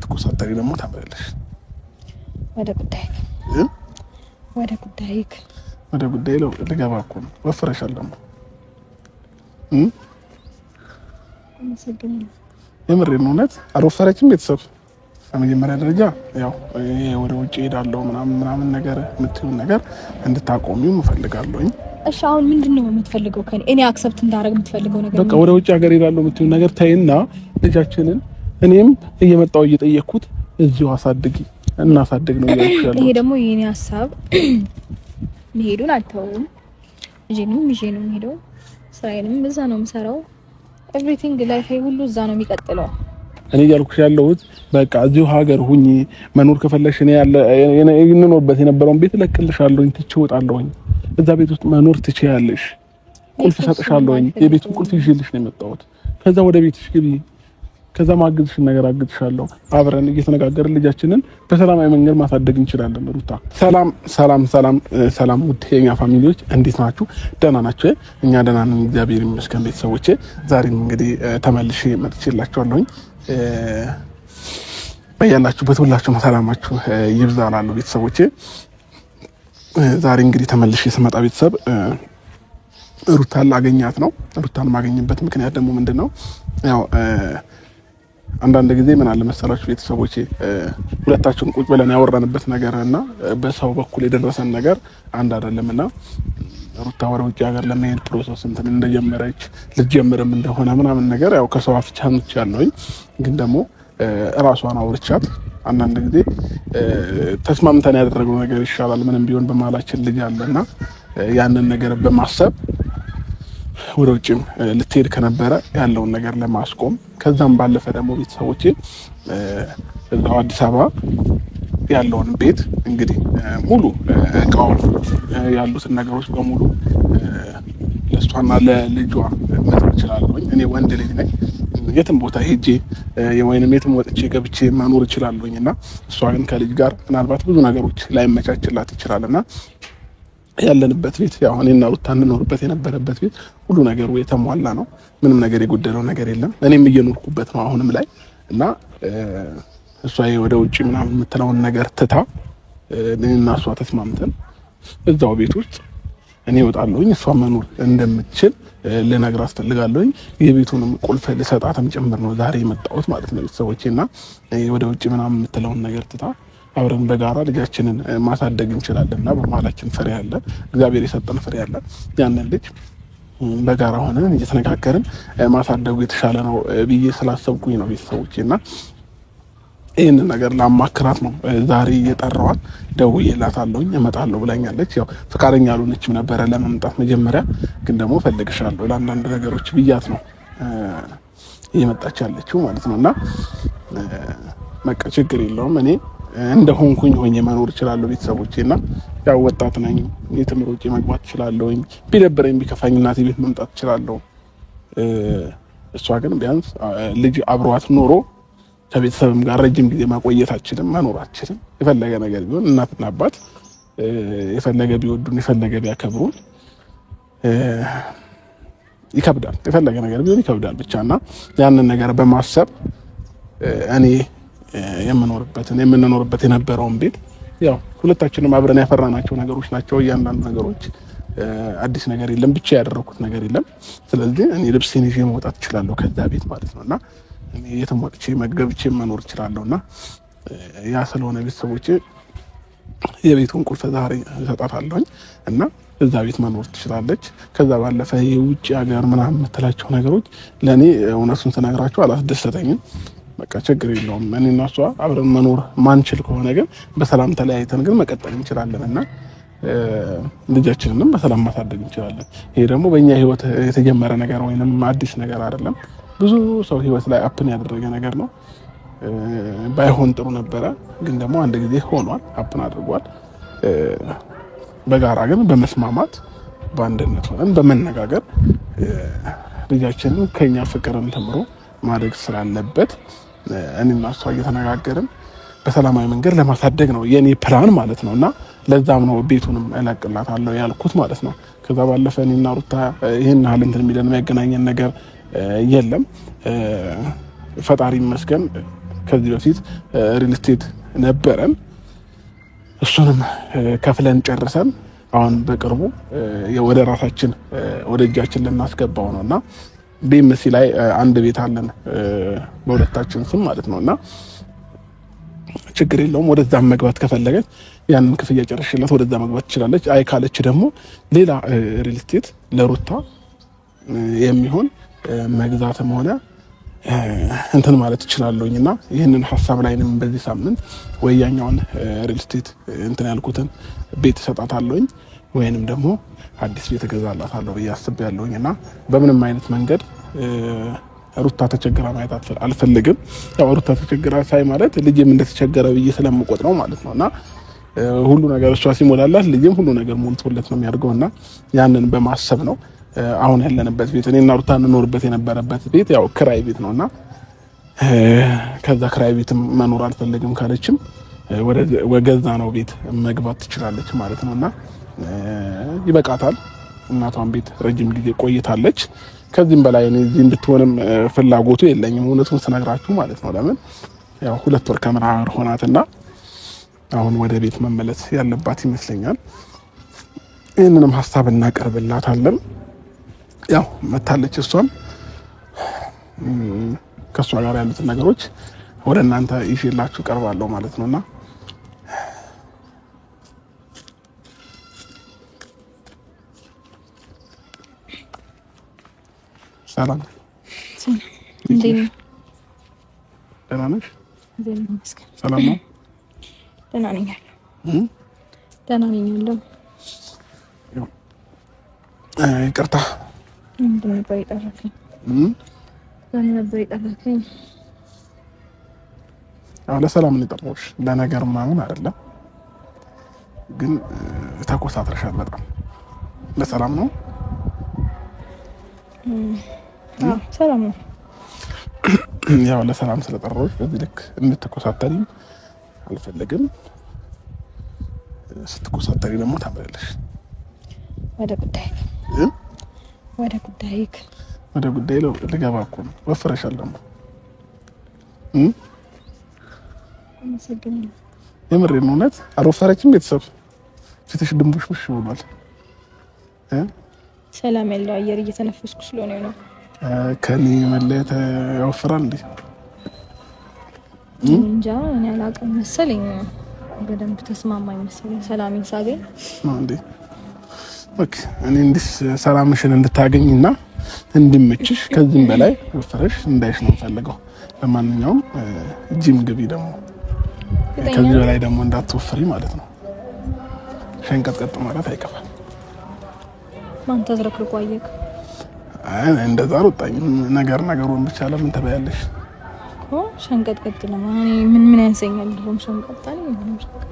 ስትኮሳተሪ ደግሞ ታምሪያለሽ። ወደ ጉዳይ ወደ ጉዳይ ወደ ጉዳይ ልገባ እኮ ነው። ወፍረሻል ደግሞ። የምሬን እውነት አልወፈረችም። ቤተሰብ በመጀመሪያ ደረጃ ያው ወደ ውጭ ሄዳለሁ ምናምን ምናምን ነገር የምትይውን ነገር እንድታቆሚው እፈልጋለሁኝ። እሺ አሁን ምንድን ነው የምትፈልገው ከእኔ? እኔ accept እንዳደረግ የምትፈልገው ነገር በቃ ወደ ውጭ ሀገር ሄዳለሁ የምትይውን ነገር ተይና ልጃችንን እኔም እየመጣሁ እየጠየቅኩት እዚሁ አሳድጊ እናሳድግ ነው ያልኩሽ። ይሄ ደግሞ የኔ ሀሳብ መሄዱን አልተውም። ልጄንም ይዤ ነው የምሄደው። ስራዬንም እዛ ነው የምሰራው። Everything life ሁሉ እዛ ነው የሚቀጥለው። እኔ እያልኩሽ ያለሁት በቃ እዚሁ ሀገር ሁኚ መኖር ከፈለግሽ እኔ ያለ እንኖርበት የነበረውን ቤት እለቅልሻለሁኝ፣ ትቼ እወጣለሁኝ። እዛ ቤት ውስጥ መኖር ትችያለሽ። ቁልፍ እሰጥሻለሁኝ። የቤቱን ቁልፍ ይዤልሽ ነው የመጣሁት። ከዛ ወደ ቤትሽ ግቢ። ከዛ ማግዝሽን ነገር አግዝሻለሁ። አብረን እየተነጋገርን ልጃችንን በሰላማዊ መንገድ ማሳደግ እንችላለን። ሩታ ሰላም፣ ሰላም፣ ሰላም፣ ሰላም። ውድ የኛ family ዎች እንዴት ናችሁ? ደህና ናችሁ? እኛ ደህና ነን፣ እግዚአብሔር ይመስገን። ቤተሰቦቼ ዛሬም እንግዲህ ተመልሼ መጥቼላችኋለሁኝ። በያላችሁበት ሁላችሁም ሰላማችሁ ይብዛ እላለሁ ቤተሰቦቼ። ዛሬ እንግዲህ ተመልሼ ስመጣ ቤተሰብ ሩታን ላገኛት ነው። ሩታን ማገኝበት ምክንያት ደግሞ ምንድን ነው? ያው አንዳንድ ጊዜ ምን አለ መሰላችሁ ቤተሰቦቼ፣ ሁለታችን ቁጭ ብለን ያወራንበት ነገር እና በሰው በኩል የደረሰን ነገር አንድ አይደለም እና ሩታ ወደ ውጭ ሀገር ለመሄድ process እንትን እንደጀመረች ልትጀምርም እንደሆነ ምናምን ነገር ያው ከሰው አፍ ሰምቻለሁኝ። ግን ደግሞ እራሷን አውርቻት አንዳንድ ጊዜ ተስማምተን ያደረገው ነገር ይሻላል፣ ምንም ቢሆን በመሀላችን ልጅ አለና ያንን ነገር በማሰብ ወደ ውጭም ልትሄድ ከነበረ ያለውን ነገር ለማስቆም ከዛም ባለፈ ደግሞ ቤተሰቦቼ እዛው አዲስ አበባ ያለውን ቤት እንግዲህ ሙሉ እቃውን ያሉትን ነገሮች በሙሉ ለእሷና ለልጇ መተው እችላለሁኝ። እኔ ወንድ ልጅ ነኝ። የትም ቦታ ሄጄ ወይንም የትም ወጥቼ ገብቼ መኖር እችላለሁኝ እና እሷ ግን ከልጅ ጋር ምናልባት ብዙ ነገሮች ላይመቻችላት ይችላል እና ያለንበት ቤት ያው እኔና ሩታ እንኖርበት የነበረበት ቤት ሁሉ ነገሩ የተሟላ ነው። ምንም ነገር የጎደለው ነገር የለም። እኔም እየኖርኩበት ነው አሁንም ላይ እና እሷ ወደ ውጭ ምናምን የምትለውን ነገር ትታ እኔና እሷ ተስማምተን እዛው ቤት ውስጥ እኔ እወጣለሁኝ እሷ መኖር እንደምትችል ልነግራት እፈልጋለሁኝ። የቤቱንም ቁልፍ ልሰጣትም ጭምር ነው ዛሬ የመጣሁት ማለት ነው ቤተሰቦቼ። እና ወደ ውጭ ምናምን የምትለውን ነገር ትታ አብረን በጋራ ልጃችንን ማሳደግ እንችላለን እና በመሀላችን ፍሬ አለ፣ እግዚአብሔር የሰጠን ፍሬ አለ። ያንን ልጅ በጋራ ሆነን እየተነጋገርን ማሳደጉ የተሻለ ነው ብዬ ስላሰብኩኝ ነው ቤተሰቦቼ እና ይህንን ነገር ላማክራት ነው ዛሬ እየጠራዋት። ደውዬላታለሁኝ እመጣለሁ ብላኛለች። ያው ፈቃደኛ አልሆነችም ነበረ ለመምጣት መጀመሪያ፣ ግን ደግሞ እፈልግሻለሁ ለአንዳንድ ነገሮች ብያት ነው እየመጣች ያለችው ማለት ነው። እና በቃ ችግር የለውም እኔ እንደሆንኩኝ ሆኜ መኖር እችላለሁ። ቤተሰቦቼ እና ያው ወጣት ነኝ፣ የትም ሮጬ መግባት እችላለሁኝ። ቢደብረኝ ቢከፋኝ እናቴ ቤት መምጣት እችላለሁ። እሷ ግን ቢያንስ ልጅ አብሯት ኖሮ ከቤተሰብም ጋር ረጅም ጊዜ ማቆየት አችልም፣ መኖር አችልም። የፈለገ ነገር ቢሆን እናትና አባት የፈለገ ቢወዱን የፈለገ ቢያከብሩን ይከብዳል። የፈለገ ነገር ቢሆን ይከብዳል ብቻ እና ያንን ነገር በማሰብ እኔ የምኖርበትን የምንኖርበት የነበረውን ቤት ያው ሁለታችንም አብረን ያፈራናቸው ነገሮች ናቸው። እያንዳንዱ ነገሮች አዲስ ነገር የለም፣ ብቻ ያደረኩት ነገር የለም። ስለዚህ እኔ ልብሴን ይዤ መውጣት እችላለሁ ከዛ ቤት ማለት ነው እና እኔ የትም ወጥቼ ገብቼ መኖር እችላለሁ እና ያ ስለሆነ ቤተሰቦቼ የቤቱን ቁልፍ ዛሬ እሰጣታለሁኝ እና እዛ ቤት መኖር ትችላለች። ከዛ ባለፈ የውጭ ሀገር ምናምን የምትላቸው ነገሮች ለእኔ እውነቱን ስነግራቸው አላስደሰተኝም። በቃ ችግር የለውም እኔና እሷ አብረን መኖር ማንችል ከሆነ ግን በሰላም ተለያይተን ግን መቀጠል እንችላለን እና ልጃችንንም በሰላም ማሳደግ እንችላለን። ይሄ ደግሞ በእኛ ህይወት የተጀመረ ነገር ወይንም አዲስ ነገር አይደለም። ብዙ ሰው ህይወት ላይ happen ያደረገ ነገር ነው። ባይሆን ጥሩ ነበረ፣ ግን ደግሞ አንድ ጊዜ ሆኗል፣ happen አድርጓል። በጋራ ግን በመስማማት በአንድነት ሆነን በመነጋገር ልጃችንን ከኛ ፍቅርን ተምሮ ማድረግ ስላለበት እኔና እሷ እየተነጋገርን በሰላማዊ መንገድ ለማሳደግ ነው የኔ ፕላን ማለት ነው። እና ለዛም ነው ቤቱንም እለቅላታለሁ ያልኩት ማለት ነው። ከዛ ባለፈ እኔና ሩታ ይህን ያህል እንትን የሚለን የሚያገናኘን ነገር የለም። ፈጣሪ ይመስገን ከዚህ በፊት ሪል ስቴት ነበረን፣ እሱንም ከፍለን ጨርሰን አሁን በቅርቡ ወደ ራሳችን ወደ እጃችን ልናስገባው ነው እና ቢኤምሲ ላይ አንድ ቤት አለን በሁለታችን ስም ማለት ነው እና ችግር የለውም። ወደዛ መግባት ከፈለገች ያንን ክፍያ ጨርሽላት ወደዛ መግባት ትችላለች። አይ ካለች ደግሞ ሌላ ሪል ስቴት ለሩታ የሚሆን መግዛትም ሆነ እንትን ማለት እችላለሁኝ እና ይህንን ሀሳብ ላይንም በዚህ ሳምንት ወይ ያኛውን ሪል ስቴት እንትን ያልኩትን ቤት እሰጣታለሁኝ ወይንም ደግሞ አዲስ ቤት እገዛላታለሁ ብዬ አስቤያለሁኝ እና በምንም አይነት መንገድ ሩታ ተቸግራ ማየት አልፈልግም። ያው ሩታ ተቸግራ ሳይ ማለት ልጄም እንደተቸገረ ብዬ ስለምቆጥረው ማለት ነው እና ሁሉ ነገር እሷ ሲሞላላት ልጄም ሁሉ ነገር ሞልቶለት ነው የሚያድገው እና ያንን በማሰብ ነው አሁን ያለንበት ቤት እኔና ሩታ እንኖርበት የነበረበት ቤት ያው ክራይ ቤት ነውና ከዛ ክራይ ቤትም መኖር አልፈልግም ካለችም ወደ ገዛ ነው ቤት መግባት ትችላለች ማለት ነውና ይበቃታል። እናቷን ቤት ረጅም ጊዜ ቆይታለች። ከዚህም በላይ እኔ እዚህ እንድትሆንም ፍላጎቱ የለኝም እውነቱን ስነግራችሁ ማለት ነው። ለምን ያው 2 ወር ከምናምን ሆናትና አሁን ወደ ቤት መመለስ ያለባት ይመስለኛል። ይህንንም ሀሳብ እናቀርብላታለን። ያው መታለች፣ እሷም ከእሷ ጋር ያሉትን ነገሮች ወደ እናንተ ይዤላችሁ ቀርባለሁ ማለት ነውና ሰላም፣ ደህና ነሽ? ሰላም ነው? ደህና ነኝ ደህና ነኝ ያለው። ይቅርታ፣ ምንድን ነበር የጠራከኝ? ለምን ነበር የጠራከኝ? ያው ለሰላም ነው የጠራሁሽ፣ ለነገር ምናምን አይደለም። ግን ተኮሳትረሻል በጣም። ለሰላም ነው? ሰላም ነው። ያው ለሰላም ስለጠራሁሽ በዚህ ልክ እንድትኮሳተሪም አልፈልግም። ስትኮሳተሪ ደግሞ ታምሪያለሽ። ወደ ጉዳይ ወደ ጉዳይ ወደ ጉዳይ ልገባ እኮ ነው። ወፍረሻል ደግሞ። አመሰግናለሁ። የምሬን ነው። እውነት አልወፈረችም። ቤተሰብ ፊትሽ ድንቡሽቡሽ ብሏል። ሰላም ያለው አየር እየተነፈስኩ ስለሆነ ነው። ከኔ መለየት ያወፍራል እንዴ? እንጃ እኔ አላውቅም መሰለኝ። በደንብ ተስማማኝ መሰለኝ ሰላሜን ሳገኝ ነው እንዴ? Okay፣ እኔ እንዲህ ሰላምሽን እንድታገኝና እንዲመችሽ ከዚህም በላይ ወፍረሽ እንዳይሽ ነው የምፈልገው። ለማንኛውም ጂም ግቢ ደግሞ ከዚህ በላይ ደግሞ እንዳትወፍሪ ማለት ነው። ሸንቀጥቀጥ ማለት አይከፋም። ማን ተዝረክርኮ አየክ? አይ እንደዛ አልወጣኝም። ነገር ነገሩን ብቻ ለምን ትበያለሽ እኮ ሸንቀጥቀጥ ለማን ምን ምን ያንሰኛል? ድሮም ሸንቀጣ ነኝ። ምንም ሸንቀጥ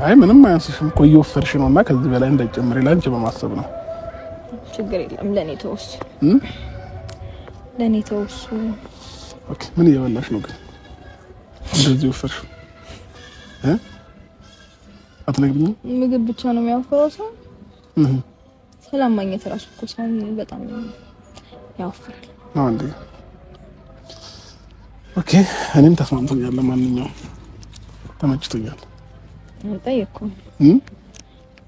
አይ ምንም አያንስሽም እኮ እየወፈርሽ ነውና ከዚህ በላይ እንዳይጨምር ላንቺ በማሰብ ነው። ችግር የለም ለኔ ተወሱ፣ ለኔ ተወሱ። Okay ምን እየበላሽ ነው ግን እንደዚህ ወፈርሽ? አትነግሪኝም? ምግብ ብቻ ነው የሚያወፍረው ሰው። ሰላም ማግኘት እራሱ እኮ ሰውን በጣም ያወፍራል። ነው እንዴ? Okay እኔም ተስማምቶኛል። ለማንኛውም ተመችቶኛል። አልጠየቅኩም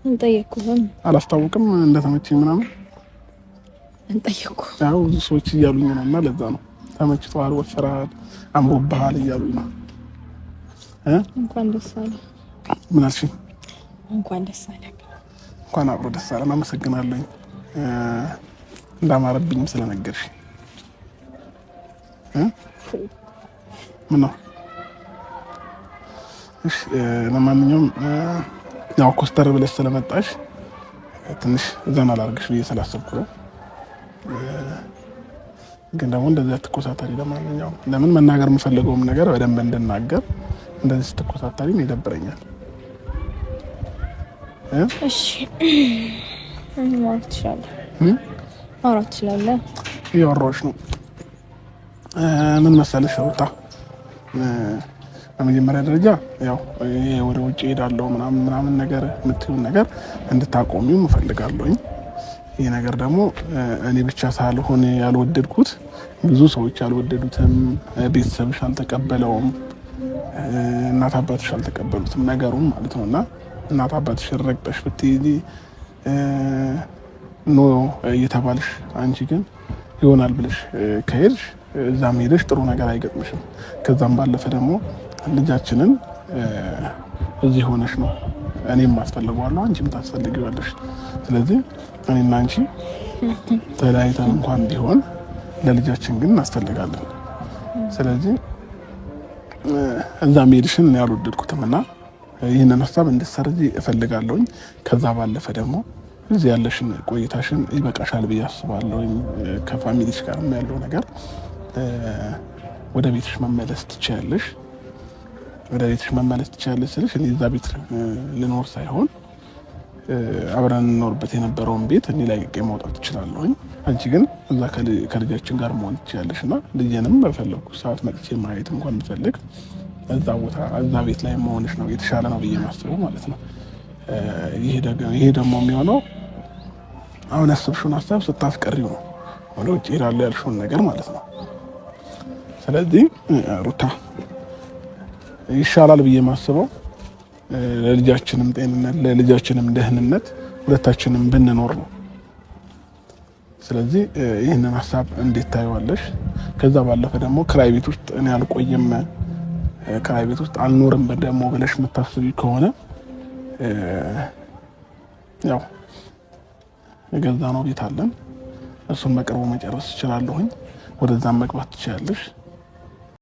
አልጠየቅኩም። አላስታውቅም እንደተመቸኝ ምናምን አልጠየቅኩም። ያው ብዙ ሰዎች እያሉኝ ነው እና ለዛ ነው ተመችቶሃል፣ ወፍረሃል፣ አምሮብሃል እያሉኝ ነው። እንኳን ደስ አለ። ምን አልሽኝ? እንኳን ደስ አለ። እንኳን አብሮ ደስ አለን። አመሰግናለሁኝ እንዳማረብኝም ስለነገርሽ። ምን ነው? እሺ ለማንኛውም ያው ኮስተር ብለሽ ስለመጣሽ ትንሽ ዘና ላድርግሽ ብዬ ስላሰብኩ ነው። ግን ደግሞ እንደዚህ አትኮሳተሪ። ለማንኛውም ለምን መናገር የምፈልገውም ነገር በደንብ እንድናገር እንደዚህ ስትኮሳተሪም ይደብረኛል። እሺ ማውራት ትችላለህ፣ ማውራት ትችላለህ። እያወራሁሽ ነው። ምን መሰለሽ ሩታ፣ በመጀመሪያ ደረጃ ያው ወደ ውጭ እሄዳለሁ ምናምን ምናምን ነገር የምትይውን ነገር እንድታቆሚው እፈልጋለሁኝ። ይህ ነገር ደግሞ እኔ ብቻ ሳልሆን ያልወደድኩት ብዙ ሰዎች ያልወደዱትም፣ ቤተሰብሽ አልተቀበለውም። እናት አባትሽ አልተቀበሉትም ነገሩን ማለት ነው። እና እናት አባትሽ ረግጠሽ ብትሄጂ no እየተባልሽ አንቺ ግን ይሆናል ብለሽ ከሄድሽ እዛም ሄደሽ ጥሩ ነገር አይገጥምሽም። ከዛም ባለፈ ደግሞ ልጃችንን እዚህ ሆነሽ ነው እኔም አስፈልገዋለሁ፣ አንቺም ታስፈልጊዋለሽ። ስለዚህ እኔና አንቺ ተለያይተን እንኳን ቢሆን ለልጃችን ግን እናስፈልጋለን። ስለዚህ እዛ መሄድሽን እኔ አልወደድኩትም እና ይህንን ሀሳብ እንድትሰርጂ እፈልጋለሁኝ። ከዛ ባለፈ ደግሞ እዚህ ያለሽን ቆይታሽን ይበቃሻል ብዬ አስባለሁኝ። ከ family ሽ ጋርም ያለው ነገር ወደ ቤትሽ መመለስ ትችያለሽ። ወደ ቤትሽ መመለስ ትችያለሽ ስልሽ እኔ እዛ ቤት ልኖር ሳይሆን አብረን እንኖርበት የነበረውን ቤት እኔ ላይ መውጣት እችላለሁኝ። አንቺ ግን እዛ ከልጃችን ጋር መሆን ትችያለሽ እና ልጄንም በፈለግኩ ሰዓት መጥቼ ማየት እንኳን ብፈልግ እዛ ቦታ እዛ ቤት ላይ መሆንሽ ነው የተሻለ ነው ብዬ ማስበው ማለት ነው። ይሄ ደግሞ የሚሆነው አሁን ያሰብሽውን ሀሳብ ስታስቀሪው ነው፣ ወደ ውጭ እሄዳለሁ ያልሽውን ነገር ማለት ነው። ስለዚህ ሩታ ይሻላል ብዬ ማስበው ለልጃችንም ጤንነት ለልጃችንም ደህንነት ሁለታችንም ብንኖር ነው። ስለዚህ ይህንን ሀሳብ እንዴት ታየዋለሽ? ከዛ ባለፈ ደግሞ ክራይ ቤት ውስጥ እኔ አልቆይም፣ ክራይ ቤት ውስጥ አልኖርም ደግሞ ብለሽ የምታስቢ ከሆነ ያው የገዛ ነው ቤት አለን፣ እሱን በቅርቡ መጨረስ እችላለሁኝ። ወደዛም መግባት ትችያለሽ።